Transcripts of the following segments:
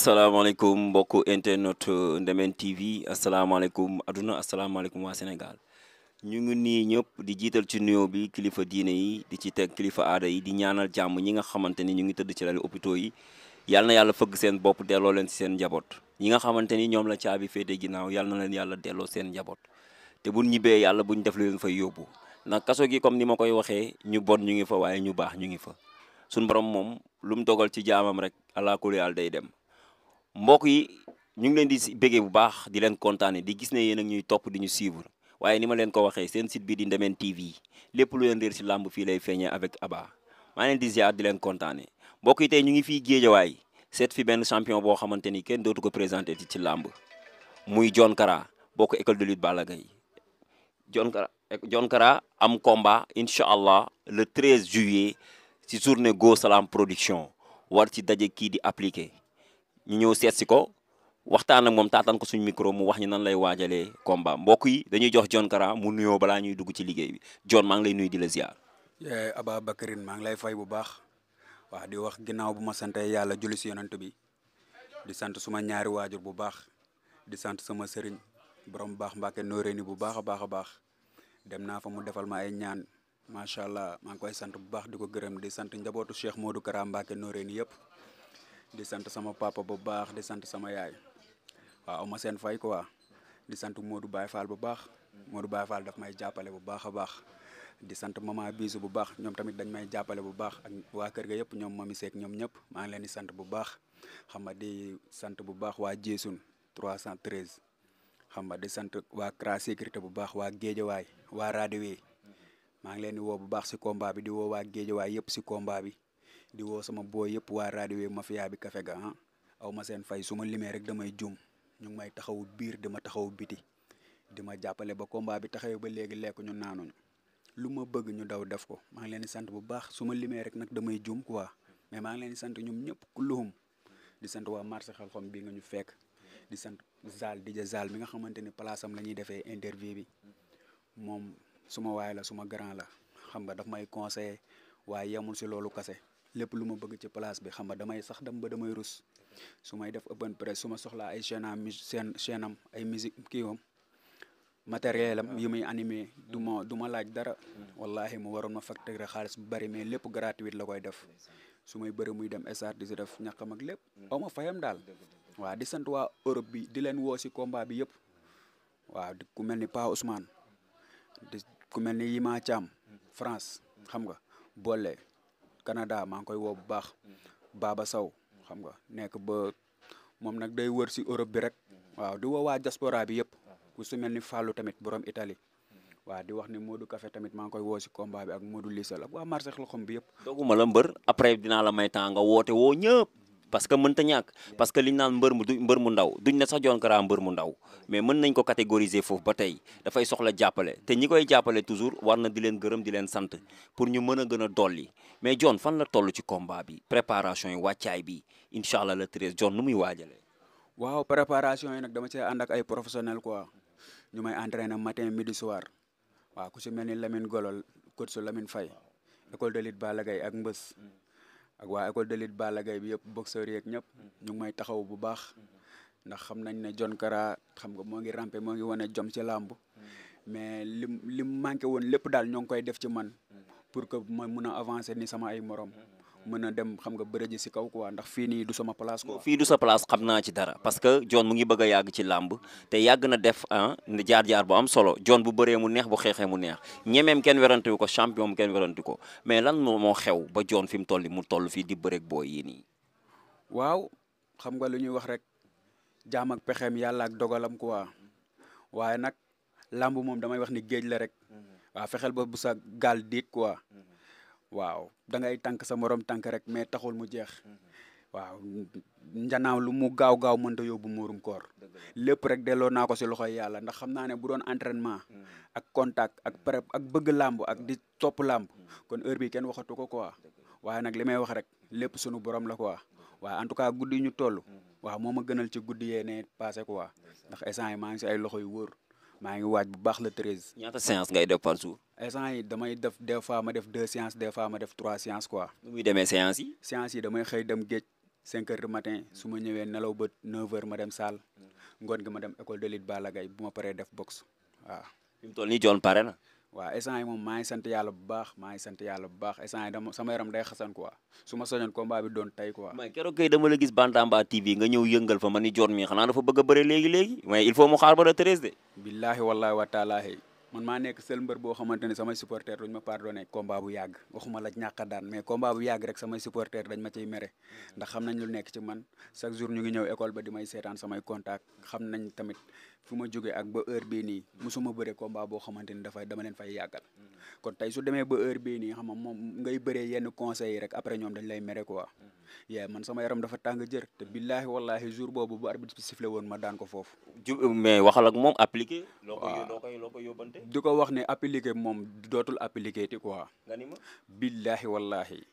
asalaamaaleykum mbokku internet Ndemen TV asalaamaaleykum aduna asalaamaaleykum waa Sénégal ñu ngi nii ñëpp di jiital ci nuyoo bi kilifa diine yi di ci teg kilifa aada yi di ñaanal jàmm ñi nga xamante ni ñu ngi tëdd ci lali hôpitaux yi yal na yàlla fëgg seen bopp delloo leen ci seen njaboot ñi nga xamante ni ñoom la caabi féete ginnaaw yal na leen yàlla delloo seen njaboot te buñ ñibbee yàlla buñ def lu leen fay yóbbu ndax kaso gi comme ni ma koy waxee ñu bon ñu ngi fa waaye ñu baax ñu ngi fa suñ borom moom lu mu dogal ci jaamam rek allah kulli yàlla day dem. mbokk yi ñu ngi leen di béggee bu baax di leen kontaane di gis ne yéen ak ñuy topp di ñu suivre waaye ni ma leen ko waxee seen site bi di Ndemen TV lépp lu leen réer ci làmb fii lay feeñee avec Aba maa leen di ziar di leen kontaane mbokk yi tey ñu ngi fii Géejawaay seet fi benn champion boo xamante ni kenn dootu ko présenté ci làmb muy John Kara bokk école de lutte Balla Gaye John Kara am combat incha allah le 13 juillet ci journée Go Salam production war ci daje kii di appliqué ñu ñëw seet si ko waxtaan ak moom taataan ko suñu micro mu wax ñu nan lay waajalee combat mbokk yi dañuy jox John Kara mu nuyoo balaa ñuy dugg ci liggéey bi John maa ngi lay nuyu di la ziar. Ababacarine maa ngi lay fay bu baax waaw di wax ginnaaw bu ma sante yàlla julli si yonent bi di sant suma ñaari waajur bu baax di sant sama sëriñ borom baax Mbàkke Noreyni bu baax a baax a baax dem naa fa mu defal ma ay ñaan macha allah maa ngi koy sant bu baax di ko gërëm di sant njabootu Cheikh Modou Kara Mbàkke Noreyni yëpp. di sant sama papa bu baax di sant sama yaay waaw ma seen fay quoi di sant Modou Baye Fall bu baax Modou Baye Fall daf may jàppale bu baax a baax di sant mama Bisu bu baax ñoom tamit dañ may jàppale bu baax ak waa kër ga yëpp ñoom mami Seck ñoom ñëpp maa ngi leen di sant bu baax xam nga di sant bu baax waa Jéesun 313 xam nga di sant waa Kra sécurité bu baax waa Géejawaay waa Radewee maa ngi leen di woo bu baax si combat bi di woo waa Géejawaay yëpp si combat bi. di woo sama booy yëpp waa radio mafia bi kafe ga aw ma seen fay su ma limee rek damay juum ñu ngi may taxawu biir di ma taxawu biti di ma jàppale ba combat bi taxawee ba léegi lekk ñu naanuñu lu ma bëgg ñu daw def ko maa ngi leen di sant bu baax su ma limee rek nag damay juum quoi mais maa ngi leen di sant ñoom ñëpp kulluhum di sant waa marché Xelkom bi nga ñu fekk di sant Zal DJ Zal mi nga xamante ni place am la ñuy defee interview bi moom suma waay la suma grand la xam nga daf may conseiller waaye yemul si loolu kase. lépp lu ma bëgg ci place bi xam nga damay sax dem ba damay rus su may def open press su ma soxlaa ay chaîne am ay musique kii am matériel am yi muy animé du ma laaj dara wallahi mu waroon ma facturer xaalis bu bari mais lépp gratuit la koy def su may bëri muy dem stade di si def ñàkkam ak lépp aw ma fayam daal waaw di sant waa Europe bi di leen woo si combat bi yëpp waaw ku mel ni Pa Ousmane di ku mel ni Yima Thiam France xam nga boole Canada maa ngi koy woo bu baax Baba Sow xam nga nekk ba moom nag day wër si Europe bi rek waaw di woo waa diaspora bi yëpp ku su mel ni Fallou tamit borom Italie waaw di wax ni Modou Café tamit maa ngi koy woo si combat bi ak Modou Lissal ak waa marché Xelkom bi yëpp. dooguma la mbër après dinaa la may temps nga woote woo ñëpp parce que mënta ñàkk parce que liñ naan mbër mu ndaw duñ ne sax John Kara mbër mu ndaw mais mën nañ ko catégoriser foofu ba tey dafay soxla jàppale te ñi koy jàppale toujours war na di leen gërëm di leen sant pour ñu mën a gën a dolli mais John fan la toll ci combat bi préparation yi wàccaay bi incha allah le 13 John nu muy waajalee. waaw préparation yi nag dama cee ànd ak ay professionnel quoi ñu may entraîner matin midi soir waaw ku si mel ni Lamine Golol coach Lamine Faye école de lutte Balla Gaye ak Mbës. ak waa école de lutte Balla Gaye bi yëpp boxeur yeeg ñëpp ñu ngi may taxaw bu baax ndax xam nañ ne John Kara xam nga moo ngi rampe moo ngi wane jom ci làmb mais lim manqué woon lépp daal ñoo ngi koy def ci man pour que ma mun a avancer ni sama ay morom mën a dem xam nga bëre ji si kaw quoi ndax fii nii du sama place quoi. fii du sa place xam naa ci dara parce que John mu ngi bëgg a yàgg ci làmb te yàgg na def jaar-jaar bu am solo John bu bëree mu neex bu xeexee mu neex ñemeem kenn werantu ko champion kenn werantu ko mais lan moo xew ba John fi mu toll fii di bëreeg booy yi nii. waaw xam nga lu ñuy wax rek jaam ak pexeem yàlla ak dogalam quoi waaye nag làmb moom damay wax ni géej la rek waaw fexeel ba bu sa gaal diig quoi. waaw da ngay tànk sa morom tànk rek mais taxul mu jeex waaw njanaaw lu mu gaaw mënta yóbbu muurum koor lépp rek delloo naa ko si loxoy yàlla ndax xam naa ne bu doon entraînement ak contact ak prep ak bëgg làmb ak di topp làmb kon heure bi kenn waxatu ko quoi waaye nag li may wax rek lépp sunu borom la quoi waaye en tout cas guddi ñu toll waaw moo ma gënal ci guddi yee ne passé quoi ndax instant yi maa ngi si ay loxo yu wóor maa ngi waaj bu baax le 13. ñaata séance ngay def par jour. instant yi damay def des fois ma def 2 séances des fois ma def 3 séances quoi. nu muy demee séance yi. séances yi damay xëy dem géej 5 heures du matin su ma ñëwee nelaw ba 9 heures ma dem salle ngoon gi ma dem école de lutte Balla Gaye bu ma paree def boxe waaw. fi mu toll nii John pare na. waaw instant yi moom maa ngi sant yàlla bu baax instant yi dama sama yaram day xasan quoi su ma soñoon combat bi doon tey quoi. mais keroog kay dama la gis Bantamba TV nga ñëw yëngal fa ma ni John mi xanaa dafa bëgg a bëre léegi mais il faut mu xaar ba le 13 de. billahi wallahi wa taalaahi man maa nekk seul mbër boo xamante ne samay supporter duñ ma pardonné combat bu yàgg waxuma la ñàkk a daan mais combat bu yàgg rek samay supporter dañ ma ciy mere ndax xam nañ lu nekk ci man chaque jour ñu ngi ñëw école ba di may seetaan samay contact xam nañ tamit fu ma jógee ak ba heure bii nii musuma bëre combat boo xamante ni dama leen fay yàggal kon tey su demee ba heure bii nii xam nga moom ngay bëree yenn conseils yi rek après ñoom dañ lay mere quoi yee man sama yaram dafa tàng jër te billahi wallahi jour boobu bu arbitre bi sifflé woon ma daan ko foofu. mais waxal ak moom appliqué. loo koy yóbbante. di ko wax ne appliqué moom dootul appliqué ti quoi. nga ni ma. billahi wallahi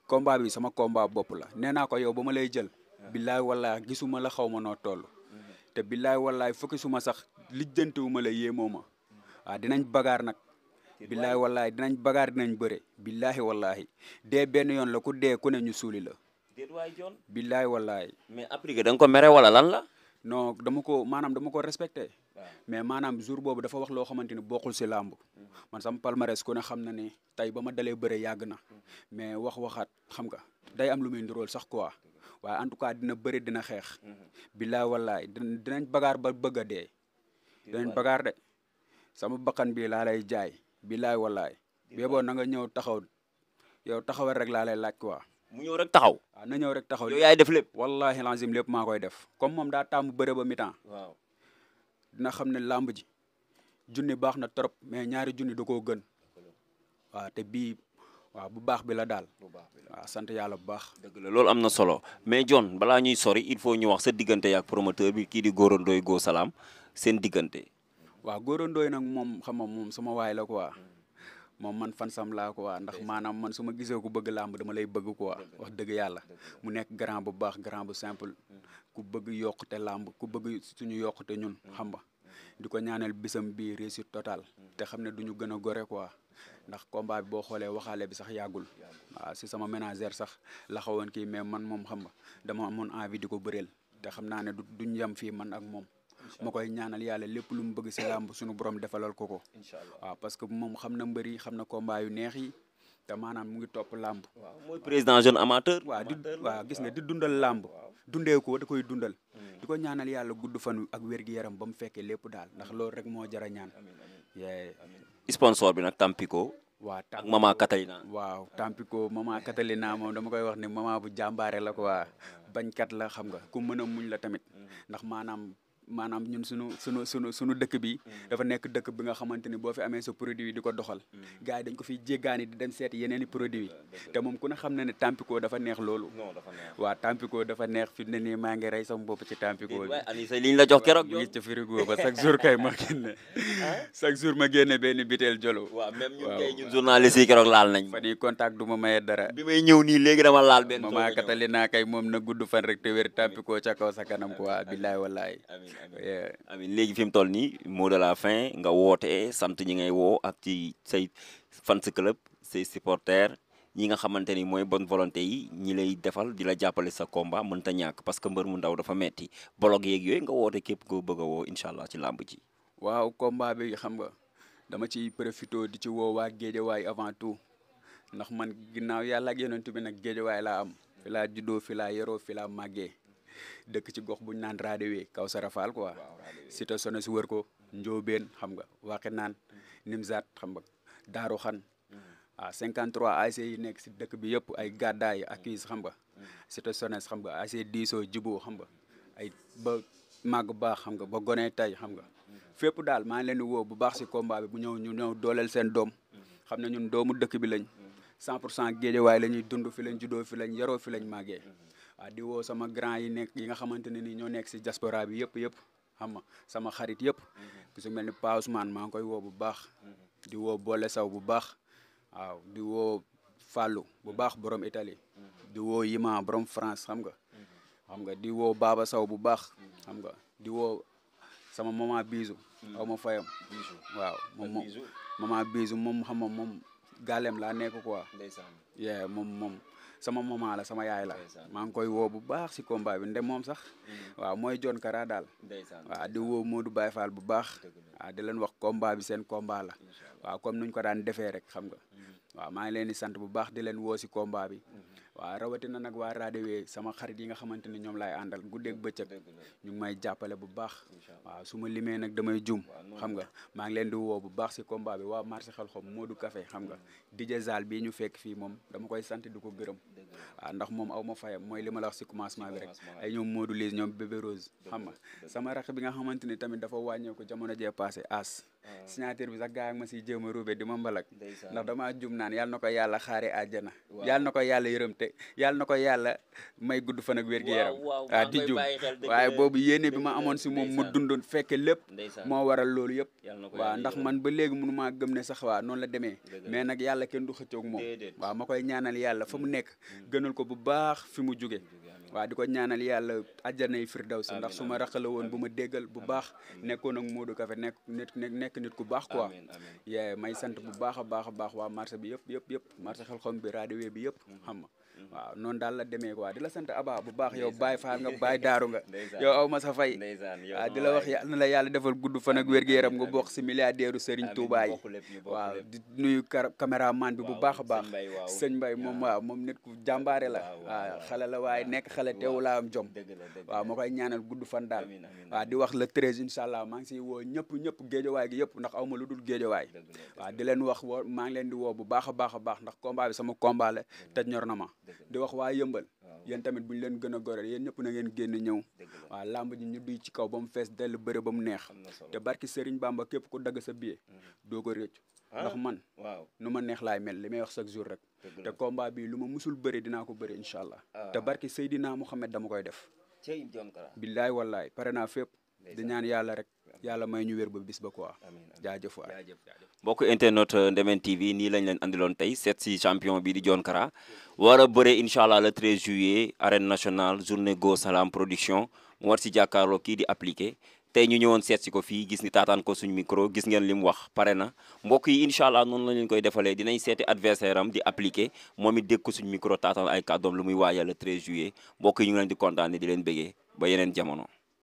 combat bi sama combat bopp la nee naa ko yow ba ma lay jël. billahi wallahi gisuma la xaw ma noo toll. te billahi wallahi fukki suma sax lijjantiwu ma la yéemoo ma waaw dinañ bagaar nag. billahi wallahi dinañ bagaar dinañ bëre. billahi wallahi dee benn yoon la ku dee ku ne ñu suuli la. déet waay John. billahi wallahi mais appliqué da nga ko mere wala lan la. non dama ko respecté. mais maanaam jour boobu dafa wax loo xamante ni bokkul si làmb. man sama palmarès ku ne xam na ne tey ba ma dalee bëre yàgg na. mais waxaat xam nga day am lu muy ndurool sax quoi waaye en tout cas dina bëri dina xeex. billahi wallahi dinañ bagaar ba bëgg a dee. dinañ bagaar de sama bakkan bi laa lay jaay. billahi wallahi béboo na nga ñëw taxaw yow taxawal rek laa lay laaj quoi. mu ñëw rek taxaw. waaw na ñëw rek taxaw. yow yaay def lépp. wallahi lazim lépp maa koy def comme moom daa taamu bëre ba mi-temps. waaw dina xam ne làmb ji junni baax na trop mais ñaari junni da koo gën. waaw te bii waaw bu baax bi la daal. waaw sant yàlla bu baax. dëgg la loolu am na solo mais John balaa ñuy sori il faut ñu wax sa diggante yaak promoteur bi kii di Gora Ndoye Go Salam seen diggante. waaw Gora Ndoye nag moom xam nga moom sama waay la quoi. moom man fan sam laa quoi ndax maanaam man su ma gisee ku bëgg làmb dama lay bëgg quoi wax dëgg yàlla mu nekk grand bu baax grand bu simple ku bëgg yokkute làmb ku bëgg suñu yokkute ñun xam nga di ko ñaanal bisam bii réussite totale te xam ne duñu gën a gore quoi ndax combat bi boo xoolee waxaale bi sax yàggul waaw si sama ménagère sax la xawoon kii mais man moom xam nga dama amoon envie di ko bëreel te xam naa ne duñ yem fii man ak moom ma koy ñaanal yàlla lépp lu mu bëgg si làmb suñu borom defalal ko waaw parce que moom xam na mbër yi xam na combat yu neex yi te maanaam mu ngi topp làmb. waaw mooy président jeune amateur. waaw gis nga di dundal làmb dundee ko da koy dundal di ko ñaanal yàlla gudd fan ak wér-gi-yaram ba mu fekkee lépp daal ndax loolu rek moo jar a ñaan. sponsor bi nag Tampico. waaw ak Mama Catalina. waaw Tampico Mama Catalina moom dama koy wax ne mama bu jàmbaare la quoi bañkat la xam nga ku mën a muñ la tamit ndax maanaam ñun sunu dëkk bi dafa nekk dëkk bi nga xamante ni boo fi amee sa produit di ko doxal gars yi dañ ko fiy jéggaani di dem seeti yeneen i produit te moom ku ne xam na ne Tampico dafa neex loolu waaw Tampico dafa neex fi ne nii maa ngi rey sama bopp ci Tampico bi Alisa liñ la jox keroog ngi ci frigo ba chaque jour kay ma génne benn biteel jolo waaw même ñun kay ñun journaliste yi keroog laal nañ fan yi contact du ma maye dara bi may ñëw nii léegi dama laal benn Mama Catalina kay moom na gudd fan rek te wér Tampico ca kaw sa kanam quoi billaay wallaay amin léegi fi mu toll nii mot de la fin nga woote sant ñi ngay woo ak ci say fans club say supporters ñi nga xamante ni mooy bonne volonté yi ñi lay defal di la jàppale sa combat mënta ñàkk parce que mbër mu ndaw dafa metti blog yeeg yooyu nga woote képp ko bëgg a woo incha allah ci làmb ji. waaw combat bi xam nga dama ciy profité di ci woo waa Géejawaay avant tout ndax man ginnaaw yàlla ak yonent bi nag Géejawaay laa am fi laa juddoo fi laa yoroo fi laa màggee dëkk ci gox buñ naan Radewé Kawsara Fall quoi Cité Sones wër ko Njóobeen xam nga waxi naan Nimzaat xam nga Daaru Xan waaw 53 ASC yi nekk si dëkk bi yëpp ay gàddaay ak kiis xam nga Cité Sones xam nga ASC diisoo juboo xam nga ay ba màgg baax xam nga ba gone tay xam nga fépp daal maa ngi leen di woo bu baax si combat bi bu ñu ñëw dooleel seen doom xam ne ñun doomu dëkk bi lañ 100% Géejawaay la ñuy dund fi lañ juddoo fi lañ yaroo fi lañ màggee waaw di woo sama grand yi nga xamante ne ni ñoo nekk si diaspora bi yëpp xam nga sama xarit yëpp ku su mel ni Pa Ousmane maa ngi koy woo bu baax di woo Boole Saw bu baax waaw di woo Fallou bu baax borom Italie di woo Yima borom France xam nga di woo Baba Saw bu baax xam nga di woo sama maman Bisu aw ma fayam waaw moom maman Bisu moom xam nga moom gàllem laa nekk quoi. ndeysaan. yee moom sama maman la sama yaay la. maa ngi koy woo bu baax si combat bi nde moom sax. waaw mooy John Kara daal. waaw di woo Modou Baye Fall bu baax. waaw di leen wax combat bi seen combat la. waaw comme nuñ ko daan defee rek xam nga. waaw maa ngi leen di sant bu baax di leen woo si combat bi. waaw rawatina nag waa raadewee sama xarit yi nga xamante ne ñoom laay àndal guddeeg bëccëg ñu ngi may jàppale bu baax. waaw su ma limee nag damay jum xam nga maa ngi leen di woo bu baax si combat bi waa marché Xelcom Modou Café xam nga DJ Zal bii ñu fekk fii moom dama koy sant di ko gërëm. waaw ndax moom aw ma fayam mooy li ma la wax si commencement bi rek ay ñoom Modou Lise ñoom Bébé Rose xam nga sama rakk bi nga xamante ni tamit dafa wàññeeku jamono jee passé as signature bi sax gaa ma siy jéem a ruube di ma mbalak ndax damaa jum naan yàlla na ko yàlla xaare àjjana yàlla na ko yàlla yërëm te yàlla na ko yàlla may gudd fan ak wér gi yaram waaw di jum waaye boobu yéene bi ma amoon si moom mu dundoon fekke lépp moo waral loolu yëpp waaw ndax man ba léegi mënu maa gëm ne sax waaw noonu la demee mais nag yàlla kenn du xëccoog moom waaw ma koy ñaanal yàlla fa mu nekk gënal ko bu baax fi mu jóge waaw di ko ñaanal yàlla àjjanay firdawsi ndax su ma raqala woon bu ma déggal bu baax nekkoon ak Modou Café nekk nit ku baax quoi yee may sant bu baax a baax waa marché bi yëpp marché Xelcom bi raadewee bi yëpp xam nga waaw noonu daal la demee quoi di la sant Aba bu baax yow Baye Fall nga Baye Daaru nga yow aw ma sa fay waaw di la wax yàlla na la yàlla defal gudd fan ak wér-gu-yaram nga bokk si milliardaire u Serigne Touba yi waaw di nuyu caméraman bi bu baax a baax sëñ Mbaye moom waaw moom nit ku jàmbaare la waaw xale la waaye nekk xale teewu laa am jom waaw ma koy ñaanal gudd fan daal waaw di wax le 13 incha allah maa ngi siy woo ñëpp géejawaay gi yëpp ndax aw ma lu dul géejawaay waaw di leen wax maa ngi leen di woo bu baax a baax ndax combat bi sama combat la te ñor na ma di wax waa yëmbal yéen tamit bu ñu leen gën a goreel yéen ñëpp na ngeen génn ñëw waaw làmb ji ñu duy ci kaw ba mu fees dell bëre ba mu neex te barki Serigne Bamba képp ku dagg sa billet doo ko réccu ndax man nu ma neex laay mel li may wax chaque jour rek te combat bi lu ma musul bëri dinaa ko bëri incha allah te barki Seydina Mouhamed dama koy def billaay wallaay pare naa fépp di ñaan yàlla rek yàlla may ñu wér ba bis ba quoi jaajëf waay mbokk internet Ndemen TV nii lañ leen andiloon tey seet si champion bi di John Kara war a bëre incha allah le 13 juillet arène nationale journée Go Salam production mu war si jàkkaarloo kii di appliqué tey ñu ñëwoon seet si ko fii gis ni taataan ko suñu micro gis ngeen li mu wax pare na mbokk yi incha allah noonu la leen koy defalee dinañ seeti adversaire am di appliqué moom it dégg ko suñu micro taataan ay kàddoom lu muy waajal le 13 juillet mbokk yi ñu ngi leen di kontaane di leen bëggee ba yeneen jamono